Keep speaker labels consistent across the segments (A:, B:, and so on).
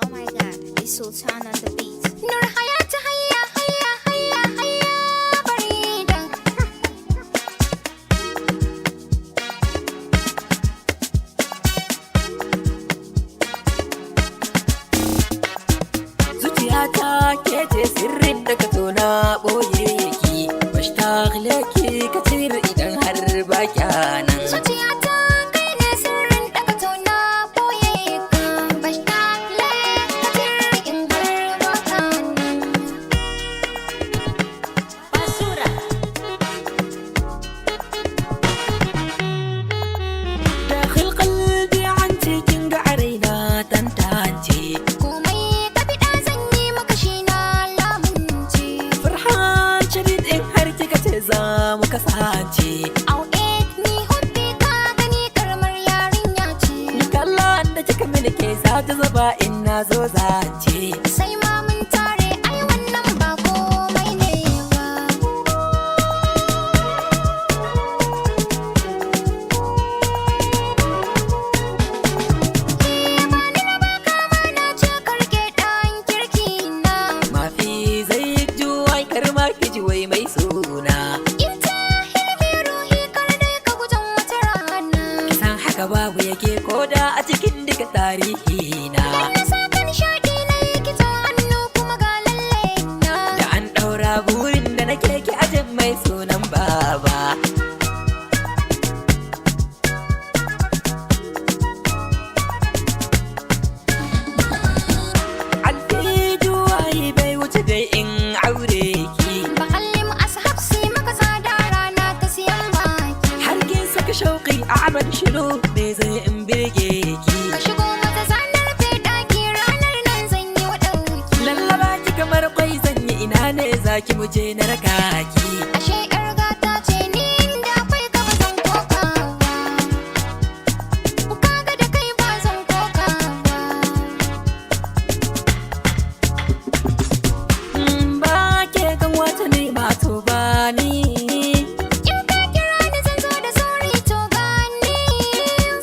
A: Oh my God, it's Sultan on the beat.
B: Nur Hayatu, hayya hayya hayya hayya Farida.
C: Zuciyata ke ce sirrin da ka tona ɓoye ki. Bashtaq laki katir idan har ba kyanan.
B: Zuciyata, kai ne sirrin da ka tona boye ka. Bashtaq lakatir in har ba ka nan.
A: Basura.
C: Dakhil qalbi an cikin ga raina tantance.
B: Komai ka fiɗa zan yi maka shi na lamunce.
C: Farhan shadid in har kika ce za mu kasance.
B: Au ni hobbi ka gani karamar yarinya ce.
C: Kallon da kika mini ke sa ta zuba in na zo zance.
B: Sai ma mun tare, ai wannan ba komai ne ba. Ba ni na baka mana ce karke ɗan kirki na.
C: Mafi zai juwai kar ma ki ji wai mai suna.
B: In ta hilmi ruhi kar dai ka gujan wata rana.
C: San haka babu yake koda a cikin duka tarihi na.
B: Na saka nishaɗi na yi kitso hannu kuma ga lalle na.
C: Da an ɗaura burin da nake ki ajin mai sunan baba. Alfijuwayi bai wuce dai in aure ki.
B: Bakallim ashab si maka tsada rana ta siyan baki.
C: Har kin saka shauƙi a amal shiru me zai in birge ki.
B: Ka shigo mata zanar fe ɗaki, ranar nan zan yi wa ɗauki.
C: Lallaba ki kamar kwai zan yi, ina ne zaki mu je na raka ki.
B: Ashe yar gata ce ni, inda akwai ka ba zan koka ba. Kaga da kai ba zan koka ba.
C: Ba ke kan wata ne ma to ba ni.
B: In ka kira ni zan zo da sauri, to gani.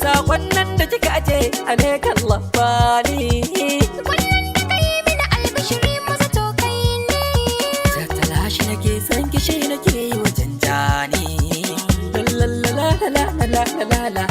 C: Sakon nan da kika aje alaikan lafani.
B: Wannan da ka yi mini albishiri maza, to kai ne.
C: Tattala shi nake san kishi nake yi wajen jani. La la la la la la la la la.